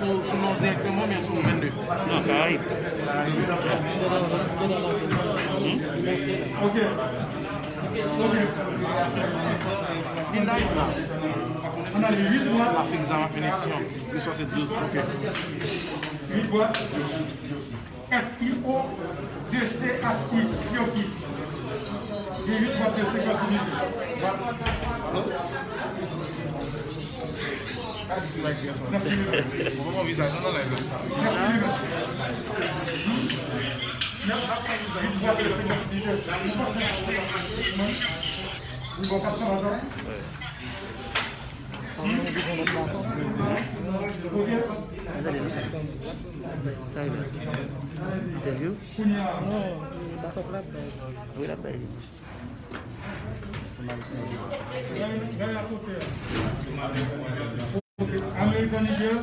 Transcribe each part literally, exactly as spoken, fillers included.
Sou, sou non dirèkteman, oubyen sou vennde? Non, Karayib. Hmm? Ok. Ok. Li live la. Ann ale uit bwat. Trafik zam ak minisyon. Plis pase douz, ok. Uit bwat. F I O D C H I, Fioki. Gen uit bwat de senkant mil. N ap fini. Bon, bon, vizaj nan live la. N ap fini. Uit bwat de senkant mil. Bon, pa sa, pa sa. Entèvyou? Non, e bakòp la bay. Wi, l ap bay li. American Eagle.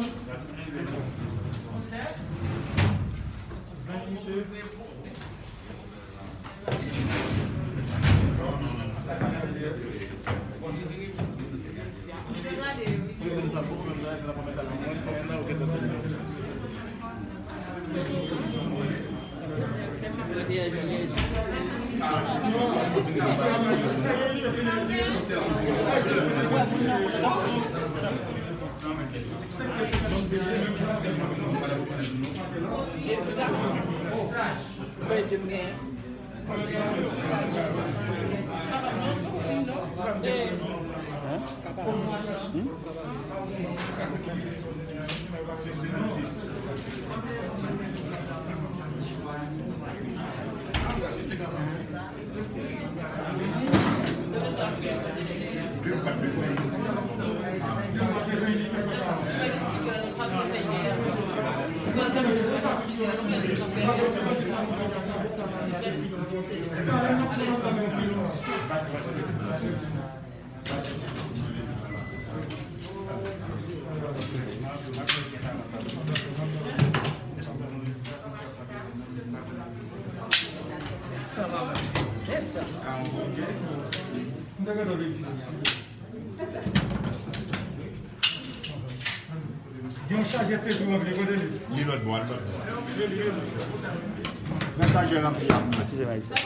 Gen yon chajè P P ranpli, kote li? Li lòt bò, al lòt bò. Nan chajè ranpli a. Matize va isit.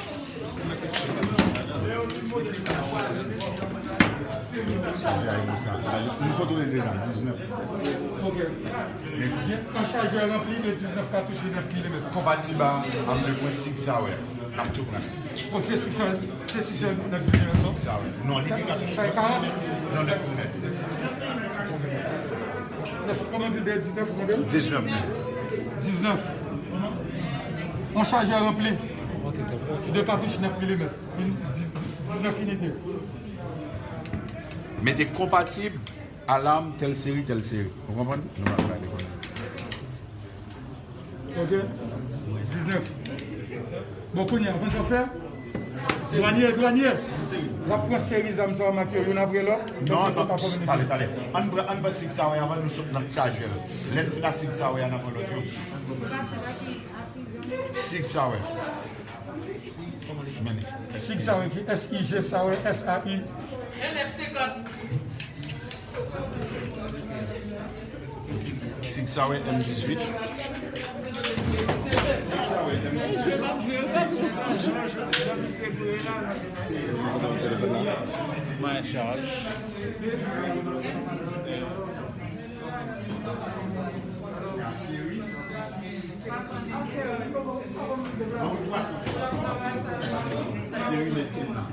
Chajè a, nou sa, chajè, nou kontwole deja, diznèf. Ok. Gen yon chajè ranpli de diznèf katouch de nèf milimèt. Konpatib a, a de pwen sis sa wè. N ap tou pran. Bon, se sis sa, se sis sa nèf milimèt. Sis sa wè. Non, li gen katouch. Sa e karant? Non, nèf milimèt. Nèf, kòman di de diznèf ou konbyen? Diznèf. Diznèf. Yon chajè ranpli de katouch nèf milimèt. Diznèf inite. Mete konpatib, alam, tèl seri, tèl seri. Ou konprann? Nou pral gade kounye a. Ok. Diznèf. Bon, kounye a, ou konn sa w fè? Dwanye, dwanye. W ap pran seri zam sa yo, mak yo, youn apre lòt. Non, non, talè, talè. Ann pran, ann pran Sig Sauer anvan nou sot nan chajè a. Lè n fin ak Sig Sauer a, n a pran lòt yo. Sig Sauer. Men li. Sig Sauer ki S I G Sauer, S A U. Sig Sauer M dizuit. Sig Sauer M dizuit. Mwen chaj. Seri. Seri mentnan.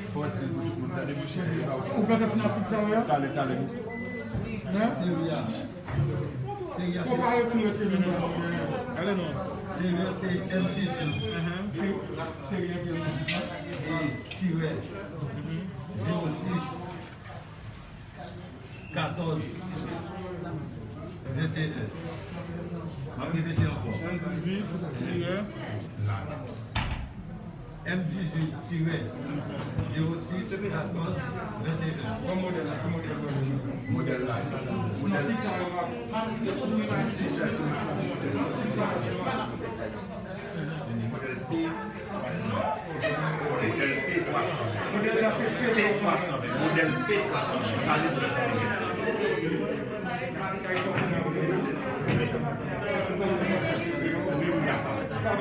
Fò w di l pou tout moun tande, monchè. Ou gentan fin ak Sig Sauer a? Talè, talè. Hein? Seri a. Seri a se. Konpare pou mwen seri a. Talè non. Seri a se M dizuit. Seri a ki M dizuit. E tirè zewo sis. Katòz, venteyen. M ap repete ankò. Sèt dizuit, tirè. M dizuit tirè zewo sis katòz venteyen. Bon modèl la, bon modèl, bon modèl. Modèl la, se pa modèl. Modèl P twa san ven. Modèl P twa san ven. Modèl la se P twa san ven. Modèl P twa san ven. Kalis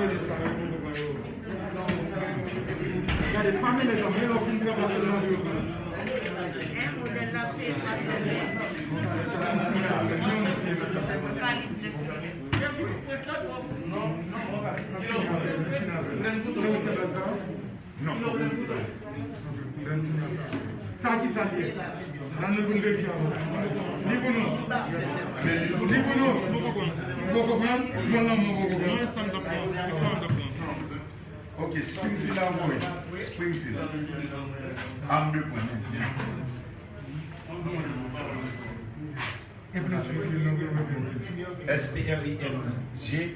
de fòmil. Gade, pa mele zam, lè w fin travay, se jan yo. Modèl la se pa sa. Kalib de. Non. Sa ki sa li ye? La nou vin verifye ankò. Li pou nou. Li pou nou. Ou konprann? Bon, lanmou, ou konprann? Mwen, sa m t ap pran. Sa m t ap pran. Ok, Springfield Armory. Springfield. Arm de pwen, men. Epi Springfield, non, non, non, non. S P R I N G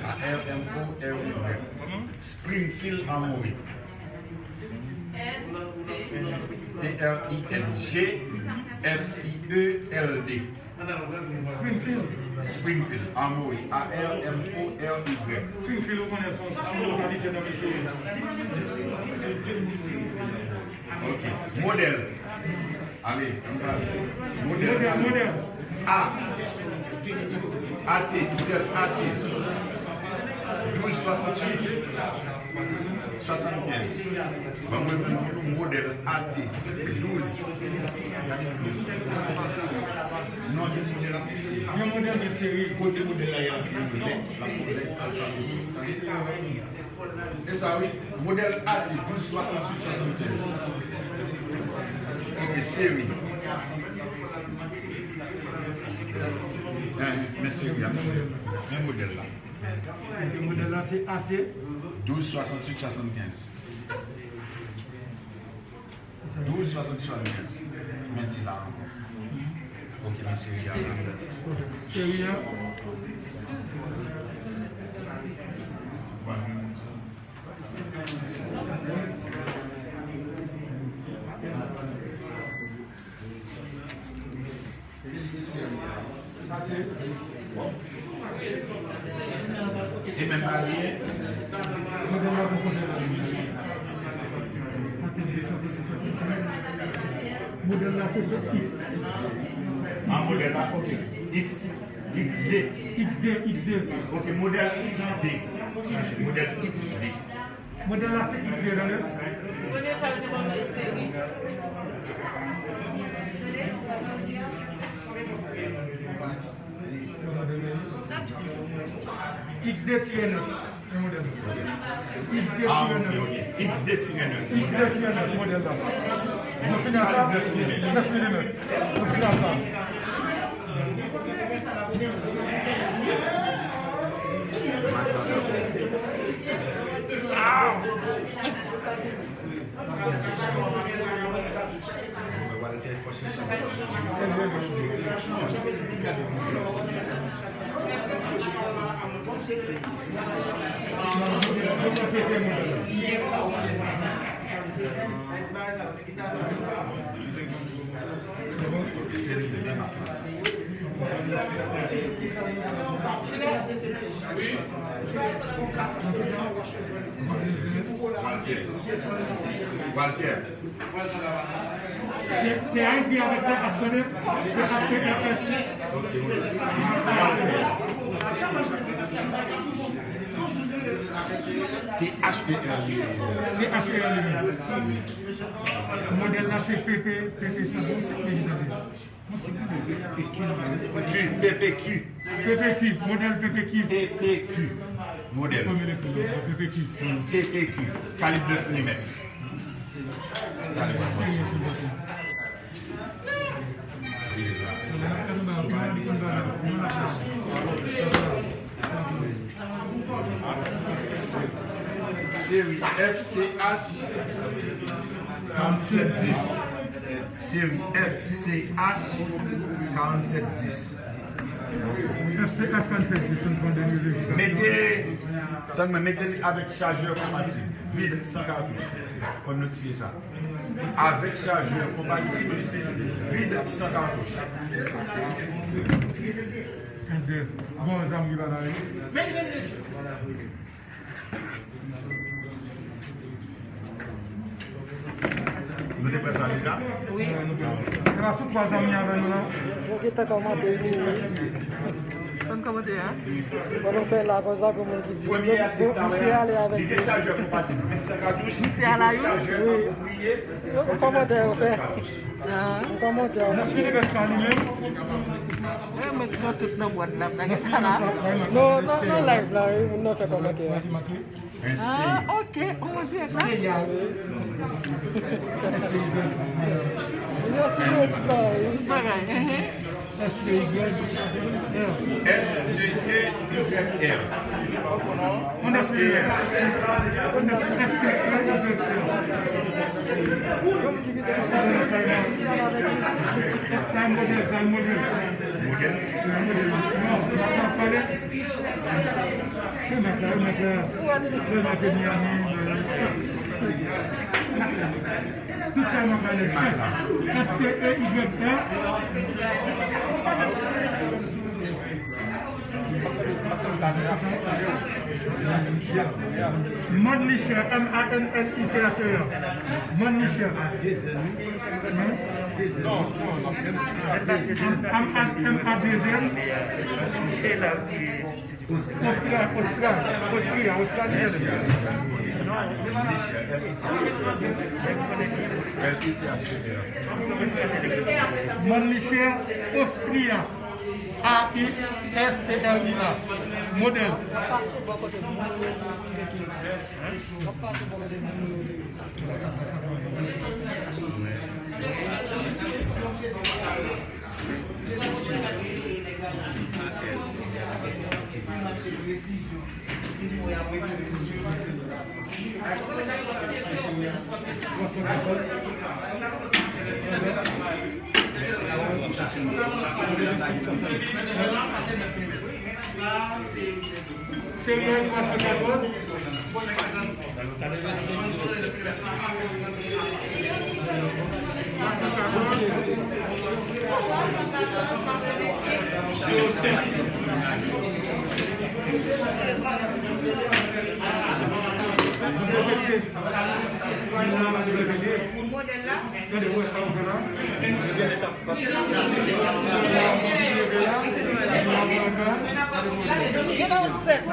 A R M O R Y. Springfield Armory. P R I N G F I E L D. Springfield. Springfield Armory, A R M O R Y. Springfield, ou konnen, se yon, se yon lokalite nan Missouri. Ok. Modèl. Ale, ann pale. Modèl, modèl, modèl. A. A T, modèl A T. Douz swasanntuit swasannkenz. Ban mwen pou nou modèl A T douz. Gade douz. Non, gen modèl de seri. Gen modèl de seri. Kote modèl la ye, l ap gen lèt, l ap gen lèt alfabetik. Tande? Se sa, wi. Modèl A T douz swasanntuit swasannkenz. Ok, seri. Eh, men seri a, men seri. Men modèl la. Ok, modèl la se A T. Douz swasanntuit swasannkenz. Douz swasanntuit swasannkenz. Men li la ankò. Ok, men seri a la. Seri a. E menm pa li ye. Modèl la se X. Ah, modèl la, ok. X, X D. X D, X D. Ok, modèl X D. Modèl X D. Modèl la se X D, tande. Premye sa yo te ban mwen seri. Tande? X D tirè nèf. X D tirè nèf. Ah, ok, ok. X D tirè nèf. X D tirè nèf, modèl la. Nou fini ak sa? Nèf milimèt. Nou fini ak sa? Walter. Walter. T, T A écrit avec T H, tande? T H P R S. Ok, Walter. T H P R. T H P R li menm. Modèl la se P P, P P sa, bon, se P P sa. Mwen se P P Q. Q, P P Q. P P Q, modèl P P Q. P P Q, modèl. Premye lekòl la, P P Q. Hmm, P P Q, kalib nèf milimèt. Kalib nèf milimèt. Seri F C H karanntsèt dis. Seri F C H karanntsèt dis. S T S kòm sèt jis yon trannde nive. Mete, tann mwen, mete li avèk chajè konpatib, vid san katouch. Fò n notifye sa. Avèk chajè konpatib, vid san katouch. Bon, zam ki pa la, wi. Nou te pran sa deja? Wi. E pa sou kwa zam li avè nou la? Yo gentan kòmante pou ou. Ban kòmantè a. Ban nou fè la konsa pou moun ki di. Premye a se sa, misye ale avèk li gen chajè konpatib, vid san katouch, misye ala yo. Chajè apwopriye. Yo, kòmantè yo fè. Kòmantè yo fè. Mwen fini avèk sa li menm. Mwen met nou tout nan bwat la, bagay sa la. Non, nan, nan live la, wi, moun nan fè kòmantè a. Ah, ok. Oh mon Dieu, sa. Mèsi, mèsi. Bagay. S T Y R. S T E Y R. S T E Y R. Sa e modèl, sa e modèl. Modèl? Modèl. Non, sa pale. Remèt la, remèt la. Remèt Miami. Tout sa nan kanèt. S T E Y R. Mann li chè, M A N N L I C H E R. Mann li chè. M A de zen. Ostra, Ostra, Ostra, Ostralyen. Mann li chè, Ostria. A I S T R I A. Modèl. Seri a twa san katòz. Modèl la. Gen nan sèt. W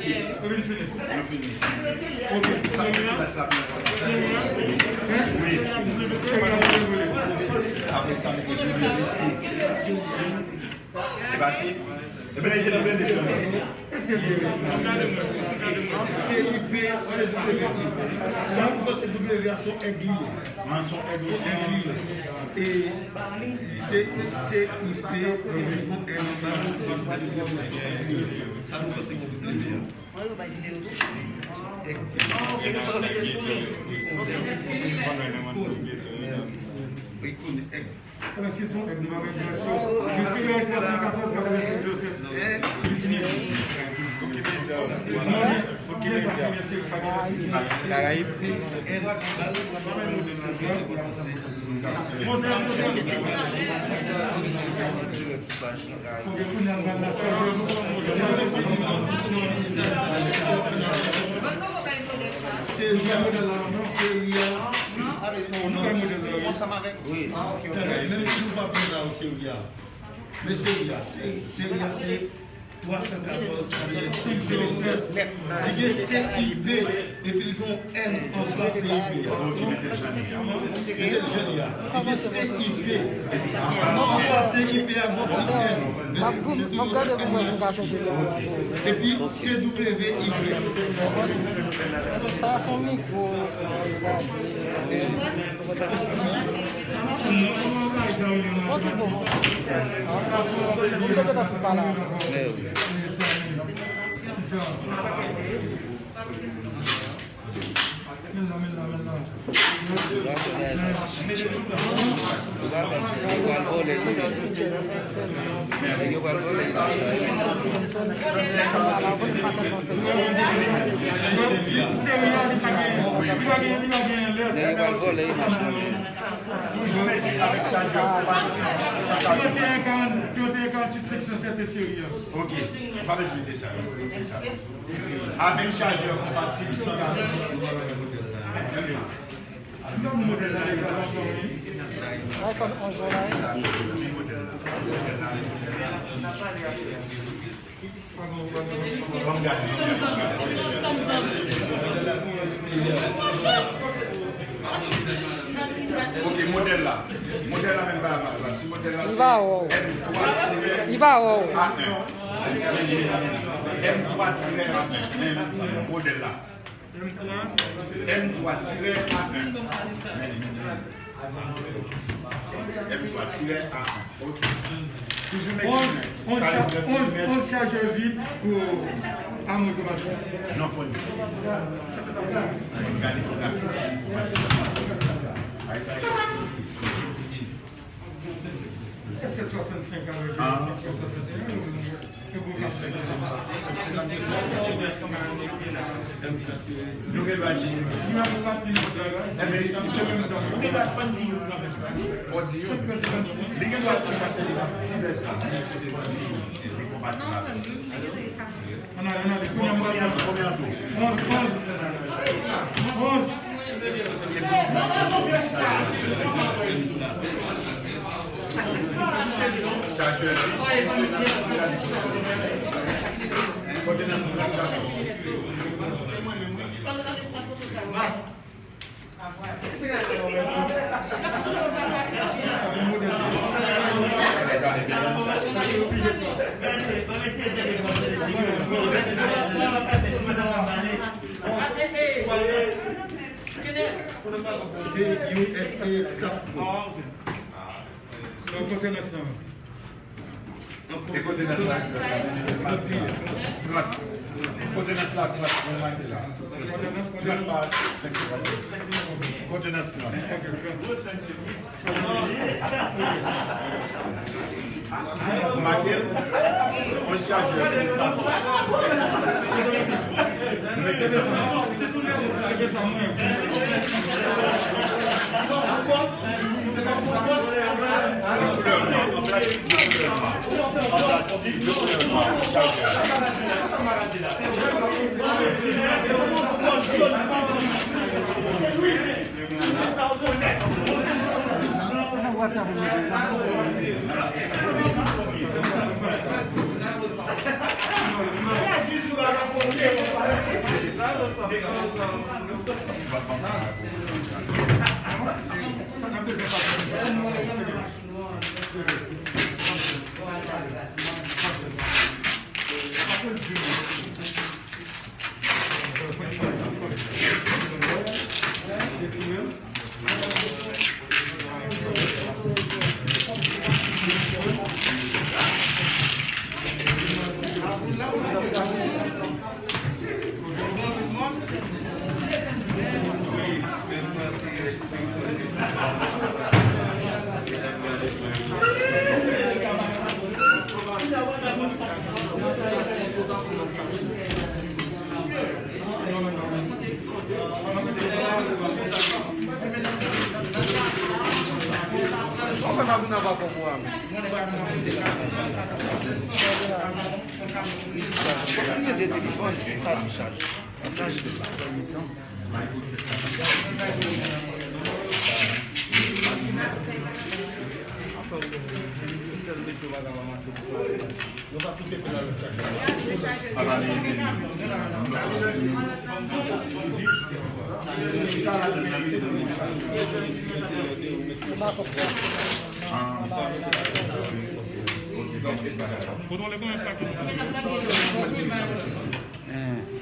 T. W T. Yo fini. Ok. Sa ki plas la pou mwen. Wi. Apre sa, mete W T. E pa T. E ben, mete W T sèlman. C I P, C W I P. Sa, mwen panse W a se yon èg li ye. An, se yon èg osi. Èg li ye. E se C I P, èg li ye. Sa, mwen panse se W a. Karayib. Seri a, seri a. Ansanm avèk. Wi. Menm si w pa pran la, seri a. Men seri a, seri a, se twa san katòz, li gen C I P, epi li gen yon N anvan C I P a. Mete l jodi a. Li gen C I P. Non, anvan C I P a, gon ti N. M ap, m ap gade pou m wè si m ka chanje lè. Epi C W I P. Sa, se yon mikwo. Bon, ki bon. Si bezwen nan foupa la. Men la, men la, men la. Yo pral vòlè, yo pral vòlè. Nèg yo pral vòlè, yo machin. Toujou mete avèk chajè konpansib san kalòt. Trant et un karanntuit senk san sèt e seri a. Ok, ou pa bezwen mete sa, retire sa. Avèk chajè konpansib san kalòt. Ki fòm modèl la deja? iPhone onz la ye. Ban m gade, ban m gade, ban m gade. Ok, modèl la. Modèl la menm pa mal la. Si modèl la se M twa tirè A en. M twa tirè A en. Men modèl la. M twa tirè A en. Men li, men li, men li. M twa tirè A en. Ok. Toujou mete onz, onz, onz chajè vid pou amo otomatik. Non, fò n di. Gade pou gade sa, li konpansib. Ay, sa e. Sèt swasannsenk avèk sèt swasannsenk. E senk, senk, senk, senk, senk, senk. Nou gen dwa di. Enben, sa m di, nou gen dwa fò n di youn kanmenm. Fò di youn. Li gen dwa konpase li nan divès zam, men fò n di youn. Li konpatib avè l. Ann ale, ann ale. Kounye a m pral konbyen an tou? Onz, onz. Onz. Se pou sa. Chajè, kote nan santral la? Kote nan santral la? Se U S A tap. Nan konferans lan. E kote nan sa? Trant. Kote nan sa? Trant. Mwen make la. Trant pa senk senkannsis. Kote nan sa? Make l. Yon chajè pa senk senkannsis. Mete sa. Koulè nwa, an plastik de koulè nwa. An plastik de koulè nwa, chajè. Konbyen de telefòn sa tou chaj?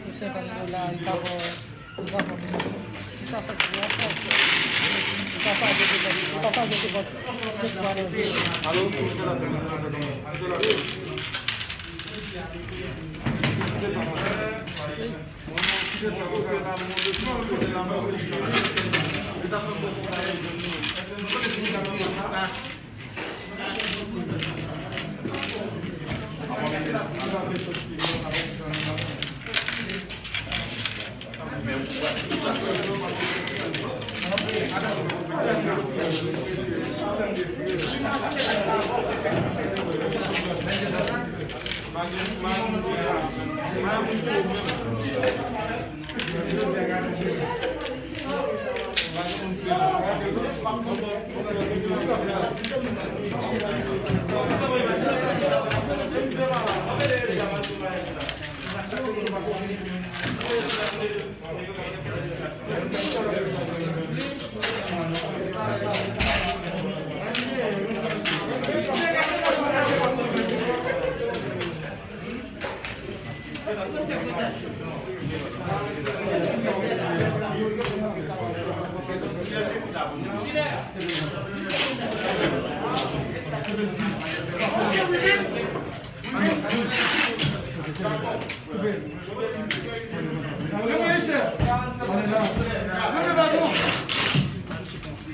Pou senkant dola, li pa bon, li pa bon. Si sa sòti nan fò, li pa pa jete bòt, li pa pa jete bòt. Alo?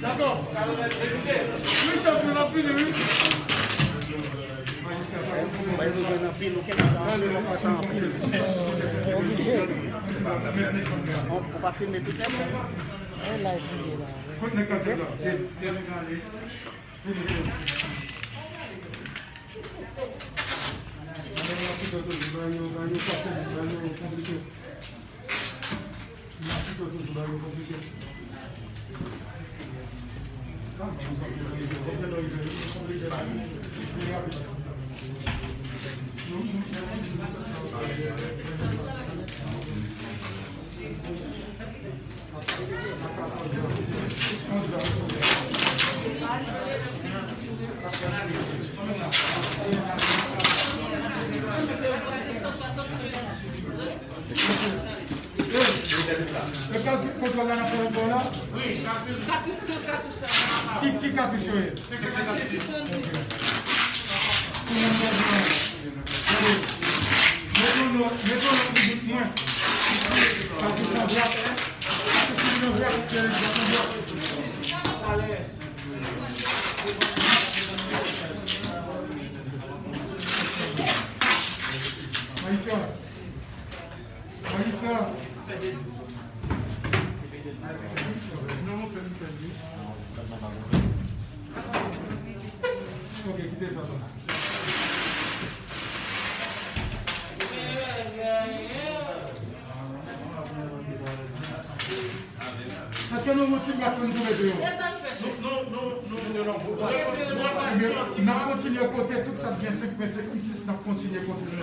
Dakò. Wi, chanpyon, n ap fini, wi. Bay nou jwenn anpil, ou kenbe sa anpil, ou fè sa anpil. Ou, ou pa filme tout lè, non? Kot nèg k ap jwe la? E kalkil kontwòl la n ap fè ankò la? Ki, ki katouch yo ye? Mete yon lòt, mete yon lòt mizik mwen. Katouch an dwat. Katouch an dwat, se dwat an dwat. Maestro. Maestro. Ok, kite sa, tonton. Èske nou yon ti bak pou nou mete yo? Ebyen, n ap kontinye pote tout sa k gen senk mèt senkannsis, n ap kontinye pote nou.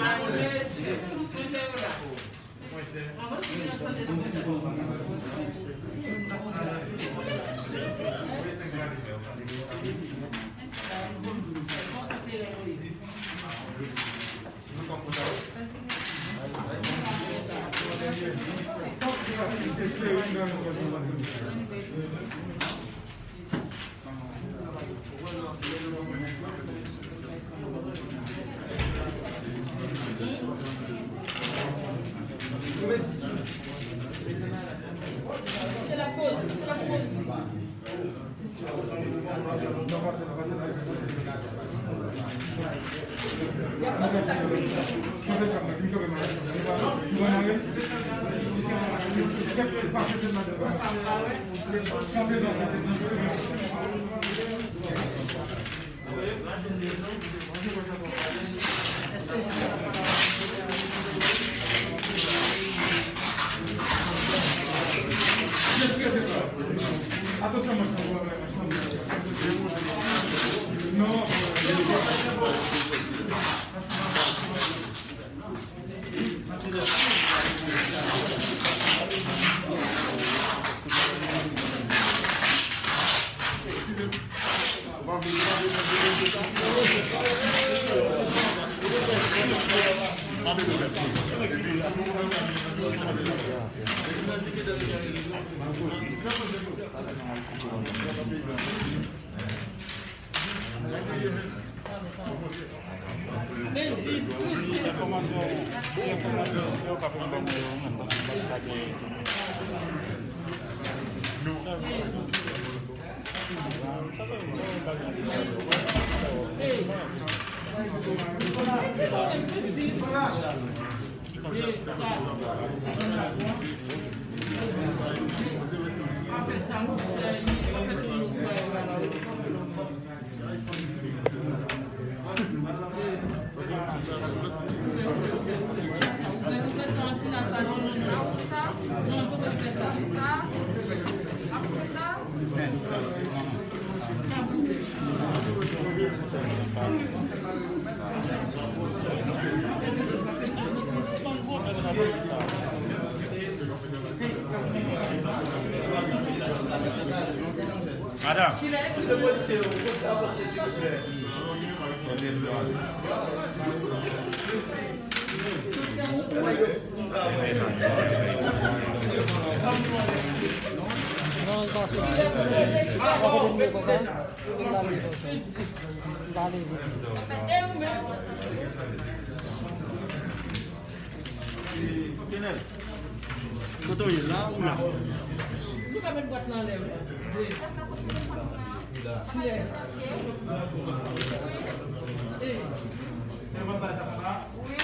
Madanm. Mesye polisye yo, fòk sa avanse, silvouplè. Non, l pa sou. Ou pa kote m ye konsa? Ou pa leve konsa. Ou pa leve. Kenel, kote w ye la ou la? Nou ka met bwat lan anlè wi. Wi. Wi.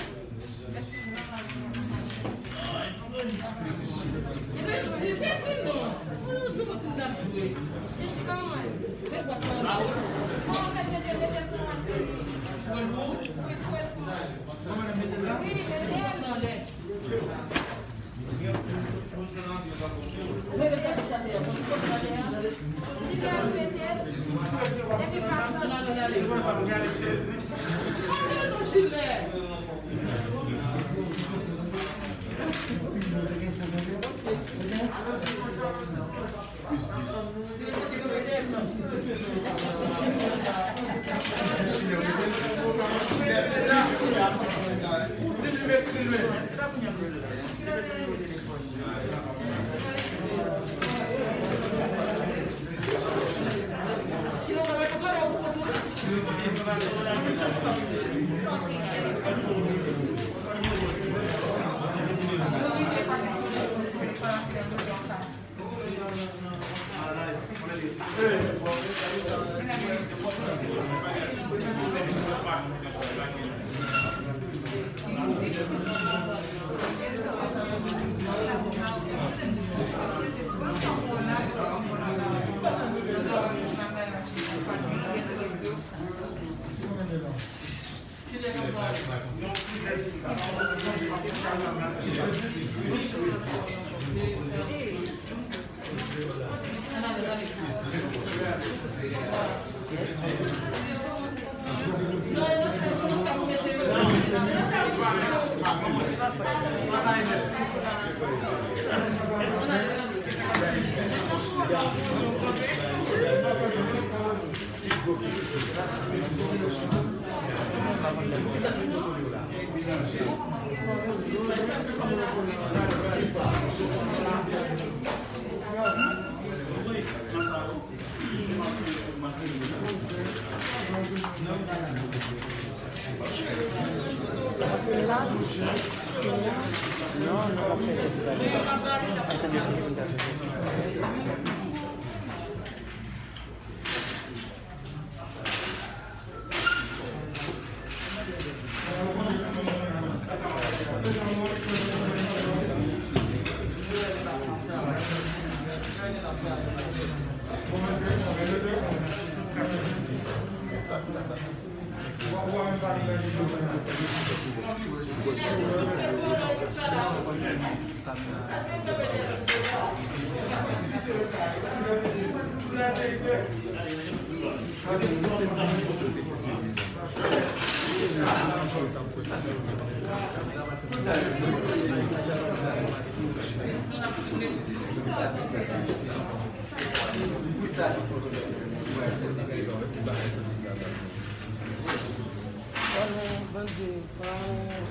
Pran nou, Bondye, pran nou.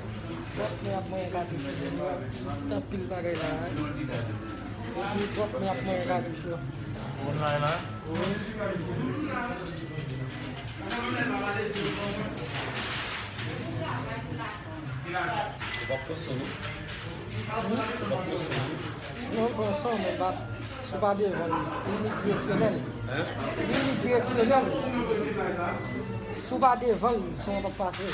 Twòp men ap manyen gate. Jis anpil bagay la, wi. Jis twòp men ap manyen gate, cho. Online la? Wi. Ou p ap pran san, non? Ou p ap pran san, non? Non, m pran san, men pa, si w pa devan l, li direksyonèl. Hein? Li, li direksyonèl. Si w pa devan l, san w p ap pase.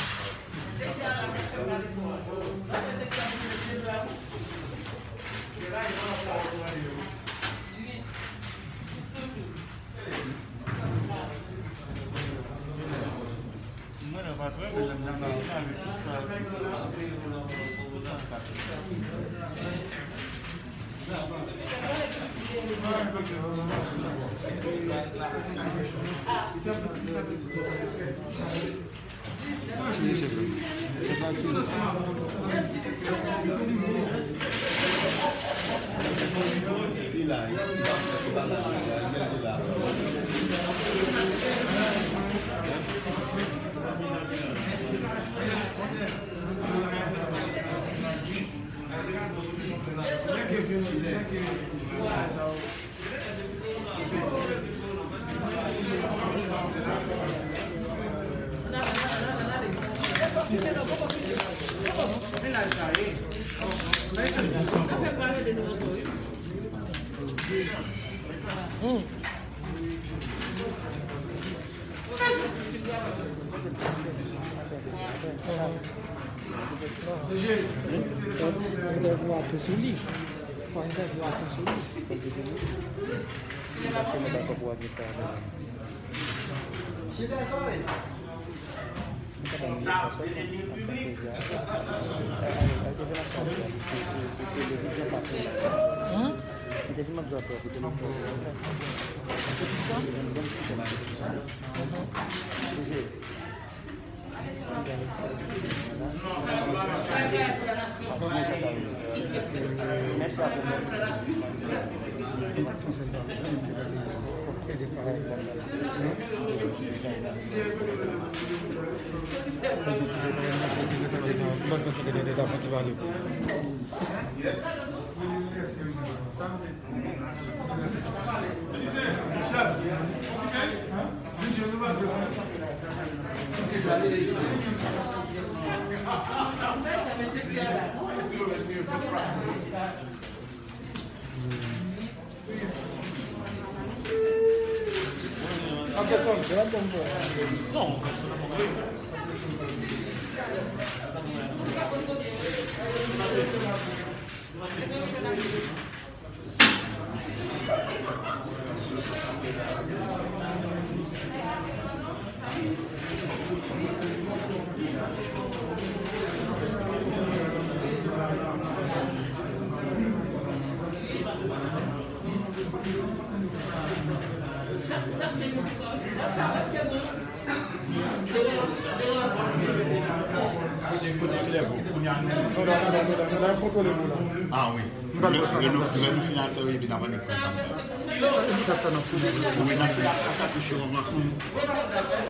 Mwen nan pa trè byen lè m nan la, m ale tout sa. Tire chèf la. Chèf la tire. Li la, li pa, li pa la, li la, li la. Entèvyou a tou sou li. Fò entèvyou a tou sou li. Hein? Ah wi. Lè nou fin a serye epi n ap annik pran zam sa. Wi, n ap fè sa katouch yo anvan.